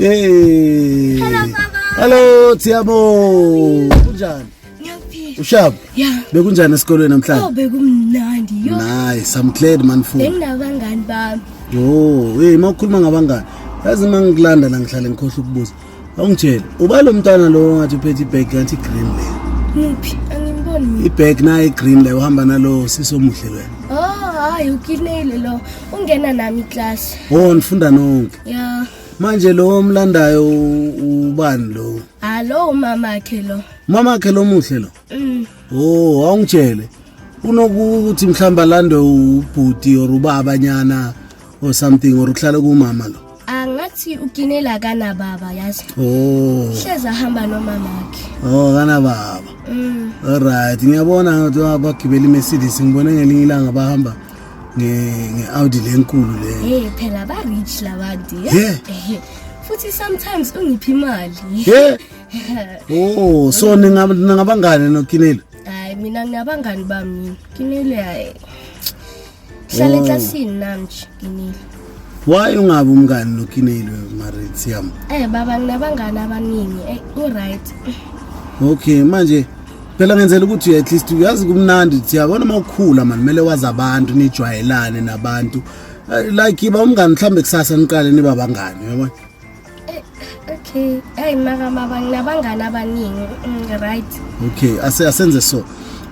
Hey. Hello, Baba. Hello, Tiamo. Kunjani? Ngiyaphila. Ushap. Yeah. Bekunjani esikolweni Oh, namhlanje? bekumnandi yo. Nice. I'm glad man for. Benginabangani bami. Oh, hey, mawukhuluma ngabangani. Yazi mangikulanda la ngihlale ngikhohle ukubuza. Awungitshele, uba lo mntwana lo ngathi uphethe ibag ngathi green le. Muphi? Angimboni mina. Ibag nayi green le uhamba nalo sisi omuhle wena. Oh, hayi ukinele lo. Ungena nami class. Oh, nifunda nonke. Yeah. Manje lo omlandayo ubani lo? Ah, lo umama wakhe lo. Mama wakhe lo muhle lo. Oh, awungitshele. Unokuthi mhlamba landwe ubhuti or ubaba nyana or something or kuhlala kumama lo. Angathi ukinela kana baba yazi. Oh. Hleza ahamba nomama wakhe. Oh, kana baba. Alright, ngiyabona ukuthi bagibela iMercedes ngibone ngelinye ilanga bahamba nge-Audi lenkulu le. Hey, phela ba rich labantu. Yeah. Futhi sometimes ungiphi imali. Yeah. Oh, so ningabangane noKinelo? Hayi mina nginabangani bami mina. Kinele hayi. Hlala Oh. eklasini nami nje Kinele. Why ungabi umngani noKinelo Marithiam? Baba nginabangani abaningi. U right. Okay, manje phela ngenzela ukuthi at least uyazi kumnandi siyabona uma ukhula man kumele wazi abantu nijwayelane nabantu. Like iba umngani mhlambe kusasa niqale niba bangani uyabona? Okay. Hey mara baba nginabangani abaningi. Right. Okay, asenze so.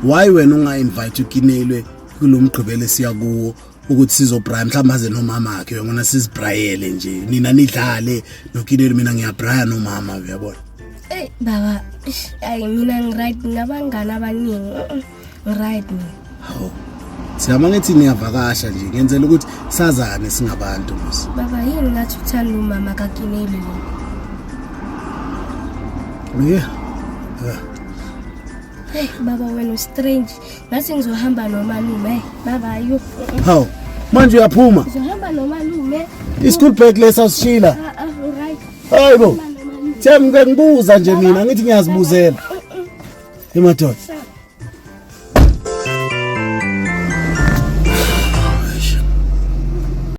Why wena unga invite uKinelwe kulomgqibelo esiya kuwo ukuthi sizobraya mhlawumbe aze nomama wakhe uyabona sizibrayele nje nina nidlale noKinelwe mina ngiyabraya nomama uyabona. Hey baba, ish, hayi mina ngi right nginabangani abaningi. Right mina. Hawu. Siyama ngithi niyavakasha nje ngenzela ukuthi sazane singabantu mos. Baba yini ngathi uthanda umama kaKinele lo? Yeah. Hey baba wena strange. Ngathi ngizohamba nomalume. Hey baba yo. Hawu. Manje uyaphuma. Ngizohamba nomalume. I-school bag lesasishila. Ah ah right. Hayibo. Hamba nomalume. Thembi ngeke ngibuza nje mina ngithi ngiyazibuzela. Emadoda.